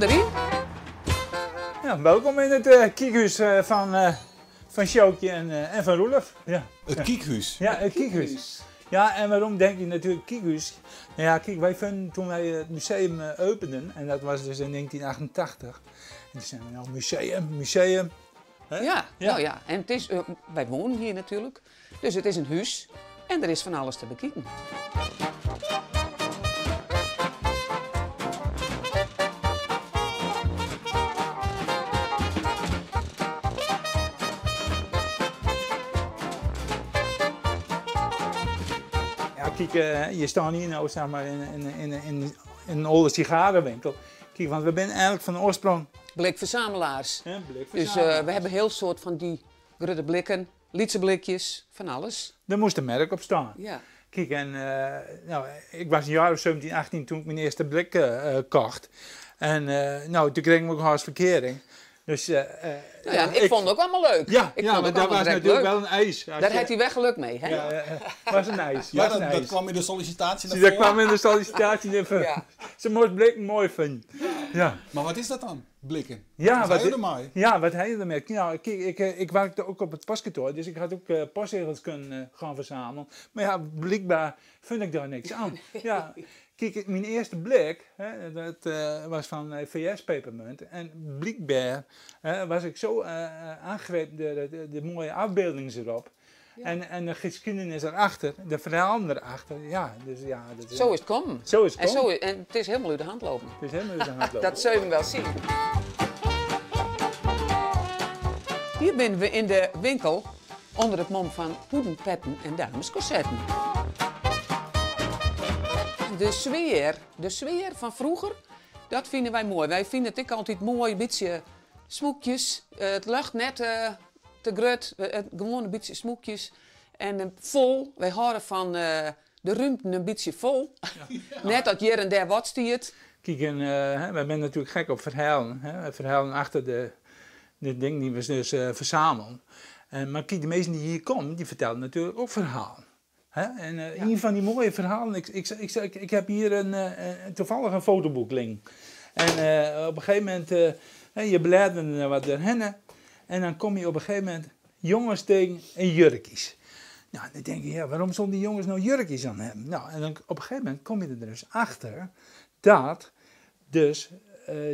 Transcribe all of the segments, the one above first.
deryn. Ja, welkom yn it Kiekhús fan fan Sjoukje en fan Roelof. Ja. It Kiekhús? Ja, it Kiekhús. Ja, en waarom denk je natuurlijk Kiekhús? Nou ja, kijk, wij vonden toen wij het museum openden, en dat was dus in 1988, en toen zeiden we nou museum, museum. Hè? Ja, nou ja, en it is, wy wonen hjir natuerlik, dus it is in hús en der is fan alles te bekiken. Ja, kijk, je staat hier nou zeg maar in een oude sigarenwinkel. Kijk, want we zijn eigenlijk van oorsprong... Blikverzamelaars. Ja, Dus blikverzamelaars. we hebben heel soort van die grote blikken, lytse blikjes, van alles. Daar moest een merk op staan. Ja. Kijk, en nou, ik was een jaar of 17, 18 toen ik mijn eerste blik kocht. En nou, toen kreeg ik ook haast verkering. Dus, Nou ja, ik vond het ook allemaal leuk. Ja, Ik ja, vond maar het dat allemaal was direct natuurlijk leuk. wel een eis. Als Daar je had hij wel geluk mee, hè? Ja, ja, ja. Was een eis. Ja, was een dat eis. kwam in de sollicitatie naar Dat voren. kwam in de sollicitatie naar voren. Ja. Ze moest blikken mooi vinden. Ja. Maar wat is dat dan, blikken? Ja, wat wat hij ermee? Ja, wat hij ermee? Nou, kijk, ik werkte ook op het postkantoor, dus ik had ook postzegels kunnen gaan verzamelen. Maar ja, blijkbaar vind ik daar niks aan. Ja, kijk, mijn eerste blik, hè, dat was van VS Pepermunt. En blijkbaar, hè, was ik zo aangegrepen door de mooie afbeeldingen erop. Ja. En de geschiedenis erachter, de verhalen erachter. Ja, dus ja, dat is Zo is het komen. Zo is het En komen. het is helemaal uit de hand lopen. Het is helemaal uit de hand lopen. Dat zullen we wel zien. Hier zijn we in de winkel onder het mom van hoeden, petten en damescorsetten. De sfeer van vroeger, dat vinden wij mooi. Wij vinden het ook altijd mooi, een beetje smoekjes. Het lucht net te groot, gewoon een beetje smoekjes. En vol, wij houden van de ruimte een beetje vol. Ja. Net dat hier en daar wat stiert. Kijk, en hè, wij zijn natuurlijk gek op verhalen. Hè? Verhalen achter de dingen die we dus verzamelen. Maar kijk, de meesten die hier komen, die vertellen natuurlijk ook verhalen. Hè? En een van die mooie verhalen, ik heb hier toevallig een fotoboek liggen. En op een gegeven moment, hè, je bladerde er wat doorheen. En dan kom je op een gegeven moment jongens tegen in jurkjes. Nou, dan denk je, ja, waarom zullen die jongens nou jurkjes aan hebben? Nou, en dan op een gegeven moment kom je er dus achter dat dus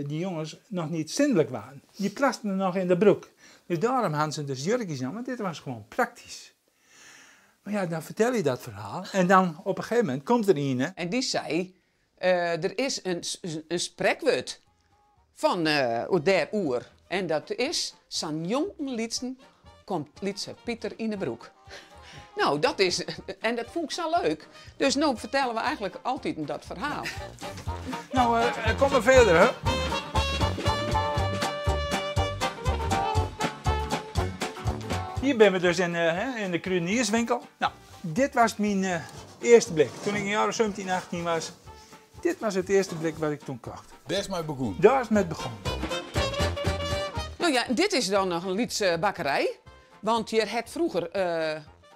die jongens nog niet zindelijk waren. Die plasten nog in de broek. Dus daarom hadden ze dus jurkjes aan, want dit was gewoon praktisch. Maar ja, dan vertel je dat verhaal en dan op een gegeven moment komt er een, hè. En die zei, er is een spreekwoord van der oer. En dat is, San jongen lietsen komt lietse Pieter in de broek. Nou, dat is, en dat vond ik zo leuk. Dus nu vertellen we eigenlijk altijd dat verhaal. Nou, kom maar verder, hè. Hier ben we dus in de kruidenierswinkel. Nou, dit was mijn eerste blik. Toen ik een jaar of 17, 18 was. Dit was het eerste blik wat ik toen kocht. Daar is mee begonnen. Daar is mee begonnen. Nou ja, dit is dan nog een Lietse bakkerij. Want hier had vroeger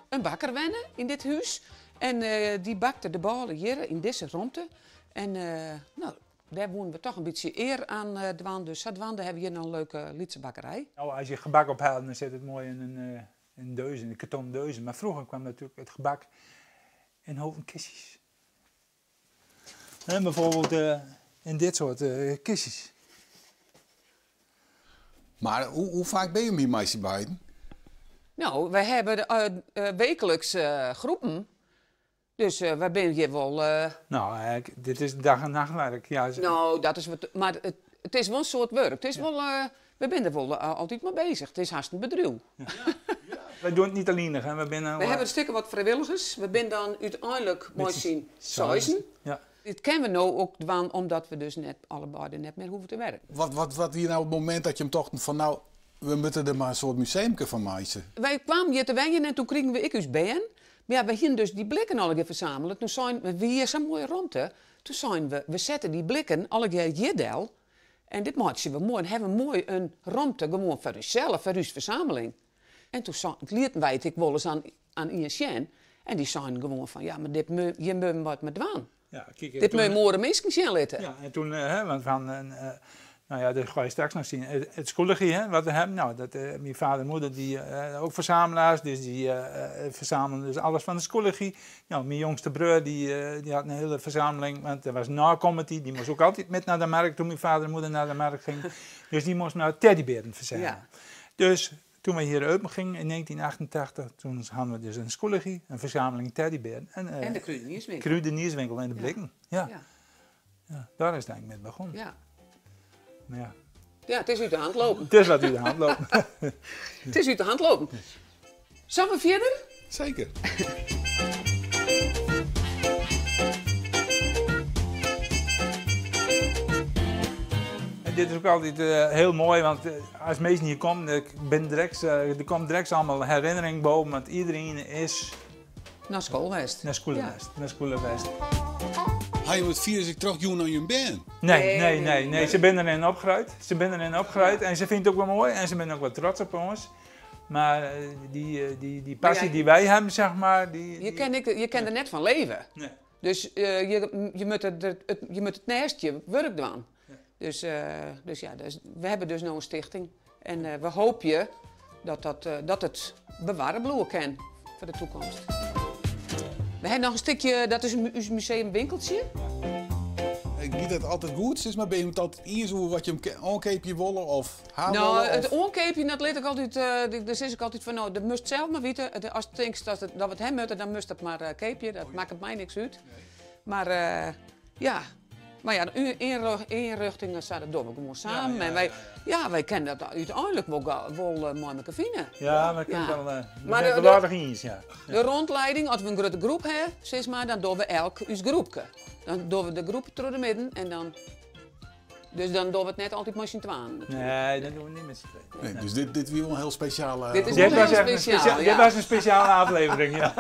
een bakker wennen in dit huis. En die bakte de ballen hier in deze ruimte. En daar wonen we toch een beetje eer aan dwaan. Dus dwaan, daar hebben we hier nog een leuke Lietse bakkerij. Nou, als je gebak ophaalt, dan zit het mooi in een doos, in een kartonnen doos. Maar vroeger kwam natuurlijk het gebak in houten kistjes. En bijvoorbeeld in dit soort kistjes. Maar hoe vaak ben je hier meisje bij? Nou, wij hebben de wekelijks groepen. Dus wij zijn hier wel Nou, eigenlijk, dit is dag en nachtwerk. Ja, ze- Nou, dat is wat, maar het is wel een soort werk. Het is wel, we zijn er wel altijd mee bezig. Het is haast een bedrijf. Ja. Wij doen het niet alleen, hè. We zijn nou, We hebben een stukje wat vrijwilligers. We zijn dan uiteindelijk Met mooi z'n zien zeisen. zeisen. Ja. Dit kennen we nou ook dwaan, omdat we dus net allebei net meer hoeven te werken. Wat hier nou het moment dat je hem toch van nou, we moeten er maar een soort museumke van maken? Wij kwamen hier te wenjen en toen kregen we ik us ben. Maar ja, we gingen dus die blikken al een keer verzamelen. Toen zijn we, we hier zo'n mooie rondte. Toen zijn we, we zetten die blikken al een keer hier del. En dit maken we mooi. En hebben we mooi een ruimte gewoon voor onszelf, voor onze verzameling. En toen lieten wij het ik wel eens aan INCN. En die zeiden gewoon van, ja, maar dit je moet wat met dwaan. Ja, kijk, en Dit toen moet je morgen mensen zien laten. Ja, en toen hè, want we hadden een Nou ja, dat ga je straks nog zien. Het skoechie, hè, wat we hebben, nou, dat, mijn vader en moeder, die ook verzamelaars, dus die verzamelen dus alles van de skoechie. Nou, mijn jongste broer, die had een hele verzameling, want er was na die, die moest ook altijd met naar de markt toen mijn vader en moeder naar de markt gingen. Dus die moest nou teddyberen verzamelen. Ja. Dus toen we hier open gingen in 1988, toen hadden we dus een skoechie, een verzameling teddyberen. En de kruidenierswinkel. Kruidenierswinkel en de blikken, ja. Ja. Ja, daar is het eigenlijk mee begonnen. Ja. Maar ja. Ja, het is uit de hand lopen. Het is wat uit de hand lopen. Het is uit de hand lopen. Zullen we verder? Zeker. En dit is ook altijd heel mooi, want als mensen hier komen, er komt direct allemaal herinnering boven, want iedereen is Naar school geweest. Naar school geweest. Naar school geweest. Hij wordt 4 zich terug doen naar je band. Nee, Nee, nee, nee, nee, nee. Ze zijn erin opgegroeid. Ze zijn erin opgegroeid en ze vindt het ook wel mooi en ze zijn ook wel trots op ons. Maar die Maar passie jij die wij hebben, zeg maar... Die, Je die kan er net van leven. Nee. Dus je moet het naast je werk doen. Ja. Dus we hebben dus nu een stichting. En we hopen dat het bewaren blijven kan voor de toekomst. We hebben nog een stukje, dat is een museumwinkeltje. Ik niet dat het altijd goed is, maar ben je het altijd eens hoe wat je hem aankeepje wollen of haar Nou, wollen, het of? aankeepje, dat let ik altijd, daar zit ik altijd van, nou, dat moest zelf maar weten. Als het denkt dat we het hem moeten, dan moest dat maar keepje. Dat maakt het mij niks uit. Nee. Maar ja, maar ja, de inrichtingen staan er door gewoon samen. En wij kennen dat uiteindelijk wel mooi met elkaar vinden. Ja, we kunnen wel we Maar zijn wel aardig eens, ja. de rondleiding, als we een grote groep hebben, zeg maar, dan doen we elk ons groepje. Dan doen we de groep door de midden en dan... Dus dan doen we het net altijd met z'n tweeën, natuurlijk. Nee, dat doen we niet met z'n tweeën. Nee, dus dit is wel een heel speciale... Dit is Dit wel was heel echt een speciaal, speciaal, ja. Dit was een speciale aflevering, ja.